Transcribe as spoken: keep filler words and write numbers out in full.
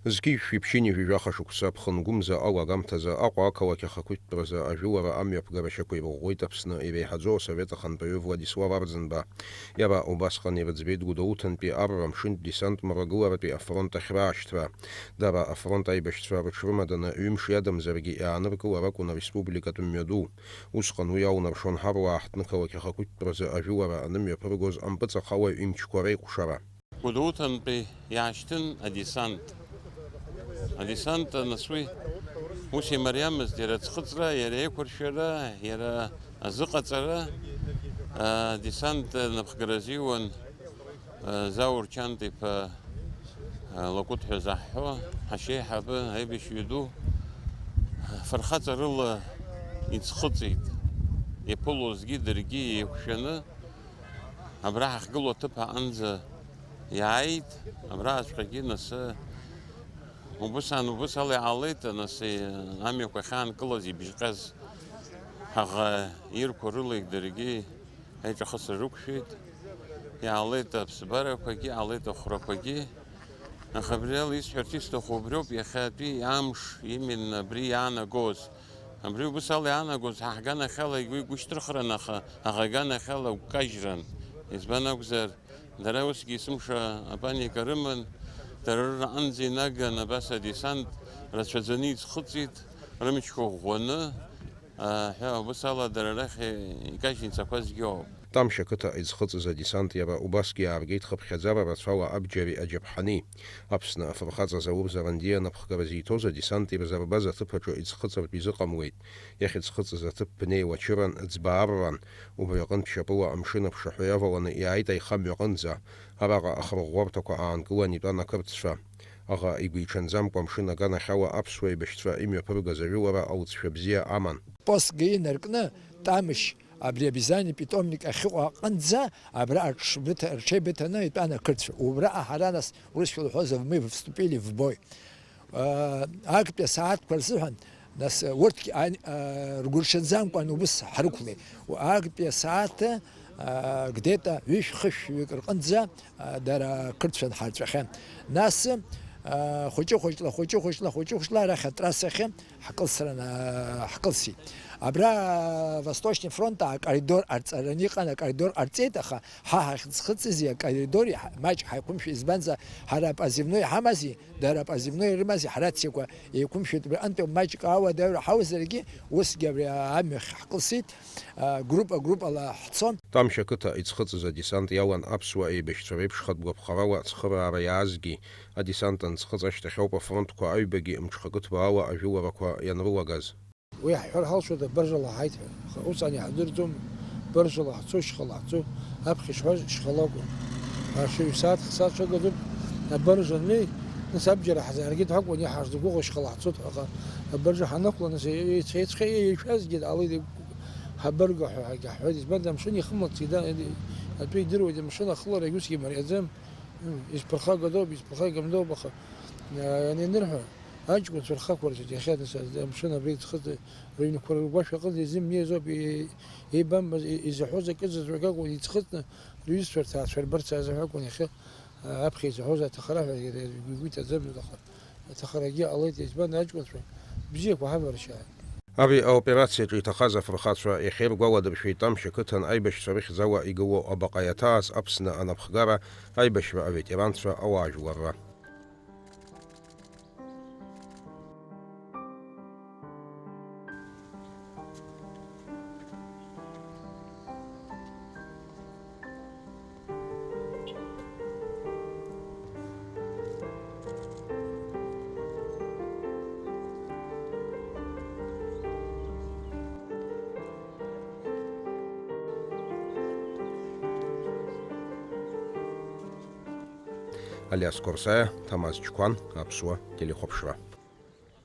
Зқьи жәшәи ԥшьынҩажәи жәаха шықәса ԥхынгәымза алагамҭазы Аҟәа ақалақь ахақәиҭтәразы ажәылара амҩаԥгара шьақәирӷәӷәеит Аԥсны иреиҳаӡоу асовет ахантәаҩы Владислав Арӡынба. Иара убасҟан ирыӡбеит Гәдоуҭантәи арра амшынтә десант мрагыларатәи афронт ахь раашьҭра. Дара афронт аибашьцәа рыҽрымаданы ҩымш иадамзаргьы иааныркылар акәын ареспубликатә мҩаду. Усҟан уи аунаршон ҳаруаа ҳҭнықалақь ахақәиҭтәразы ажәылара анымҩаԥыргоз ампыҵахалаҩ имчқәа реикәшара. Гәдоуҭантәи иаашьҭын адесант. Адесант анацәа ус имариамызт, иара аӡхыҵра, иара аиқәыршәара, иара азыҟаҵара. Адесант напхгара азиуан Заур Чанҭ-иԥа Лакәыҭ ҳәа заҳҳәо ҳашьеиҳабы аибашьҩы ду фырхаҵарыла иӡхыҵит. Иԥылозгьы даргьы еиқәшәаны абра ҳахьгылоу аҭыԥ аҟынӡа иааит, абраҟаҵәҟьагьы нас, убыс аан, убыс ала иҟалеит, нас, амҩақәа ахьаанкылаз ибжьҟьаз ҳаӷа ирқәа рылеит даргьы, аиҿахысра рықәшәеит, иаалеит аԥсабарақәагьы, иаалеит ахәрақәагьы. Аха абри ала исҳәарц исҭаху убриоуп, иахьатәи амш именно абри иаанагоз. Абри убыс ала иаанагоз, ҳа ҳганахьала игәы игәышьҭырхран, аха аӷа иганахьала агәкажьран. Избан акәзар, дара усгьы есымша апаника рыман, дара рыраҟынӡа инаган абас адесант рацәаӡаны иӡхыҵит, рымчқәа ӷәӷәаны, ҳәа, убыс ала дара рахь икажьны ицақәазгьы ыҟоуп. Тамшь ақыҭа иӡхыҵыз адесант иара убасгьы иааргеит хыԥхьаӡара рацәала абџьари аџьаԥҳани. Аԥсны афырхаҵа Заур Зарандиа напхгара зиҭоз адесант ирзырбаз аҭыԥ аҿы иӡхыҵыртә изыҟамлеит. Иахьыӡхыҵыз аҭыԥ бнеи уачыран, ӡба арран. Убри аҟынтә шьапыла амшын аԥшаҳәа иаваланы иааит аихамҩа аҟынӡа. Араҟа ахырӷәӷәарҭақәа аанкылан итәан ақырҭцәа. Аӷа игәиҽанӡамкәа амшын аганахьала аԥсуа еибашьцәа имҩаԥыргаз ажәылара алҵшәа бзиа аман. Пост ГАИ инаркны, Тамшь, абри Абизани питомник ахьыҟоу аҟынӡа, абра аҽбыҭа-, рҽеибыҭаны итәан ақырҭцәа. Убраҟа ҳара, нас, урысшәа лҳәозар, мы вступили в бой. Э, актәи асааҭқәа рзыҳәан, нас, урҭгьы ан-, э, ргәырҽанӡамкәан убыс ҳрықәлеит. Актәи асааҭ, э, где-то ҩышә-хышәҩык рҟынӡа, э, дара ақырҭцәа нҳарҵәахьан. Нас, э, хәыҷы-хәыҷла, хәыҷы-хәыҷла, хәыҷы-хәыҷла арахь атрассахьы ҳкылсран, э, ҳкылсит. Абра Восточный фронт акоридор ҟарҵараны иҟан, акоридор ҟарҵеит, аха ҳа ҳахьӡхыҵыз акоридор иҳа-, маҷк ҳаиқәымшәеит, избанзар, ҳара апозывной ҳамази, дара апозывной рымази, ҳрациақәа еиқәымшәеит. Убри аҟынтәи маҷк ауадаҩра ҳауазаргьы, усгьы абри амҩахь ҳкылсит, а, группа-группала ҳцон. Тамшь ақыҭа иӡхыҵыз адесант иалан аԥсуа еибашьцәа реиԥш хатә гәаԥхарала ацхыраара иаазгеи. Адесант анӡхыҵ ашьҭахь ауп афронтқәа аҩбагьы мҽхакы ҭбаала ажәыларақәа ианрылагаз. Уи ҳҳәар ҳалшоит, абыржәала ҳааит ҳәа, аха усҟан иаҳдырӡом, быржәала ҳцо, шьхала ҳцо, аԥхьа ишҳәаз шьхала акәын. Ашыҩ сааҭ, хсааҭ шагаӡоуп, абыржә аннеи, нас абџьар ҳзааргеит ҳәа акәын иҳаҳзгәыӷуа, шьхала ҳцоит ҳәа, аха абыржә ҳанықәла, нас еицәа-, еицәа-, еицәазгеит, ала иди-, ҳабырга ҳәа ҳагьаҳҳәеит, избан, амшын ихымлацт, ида-, атәы идыруеит, амшын ахыларагь усгьы мариаӡам, изԥырхагадоуп, изԥырхагамдоуп, аха, а, анинырҳәа, Аҷкәынцәа рхақәырҵеит иахьа, нас, амшын абри иӡхыҵ-, рыҩнқәа ргәашә аҟынӡа изымнеиз ауп, и-, еибамбаз, и-, изаҳәоз акы заҵәык акәын, иӡхыҵны рҩызцәа рҭаацәа рбарц азыҳәа акәын иахьа, а, аԥхьа изаҳәоз аҭахара ҳәа, иара игәы иҭаӡамызт, аха аҭахарагьы ҟалеит, избан аҷкәынцәа бзиақәа ҳаваршьааит. Ари аоперациаҿы иҭахаз афырхацәа иахьа иргәаладыршәеит Тамшь ақыҭан аибашьцәа рыхьӡала игылоу абаҟа иаҭааз Аԥсны анапхгара, аибашьра аветеранцәа, ауаажәларра. Алиас Корсаиа, Ҭамаз Чқәан, Аԥсуа телехәаԥшра.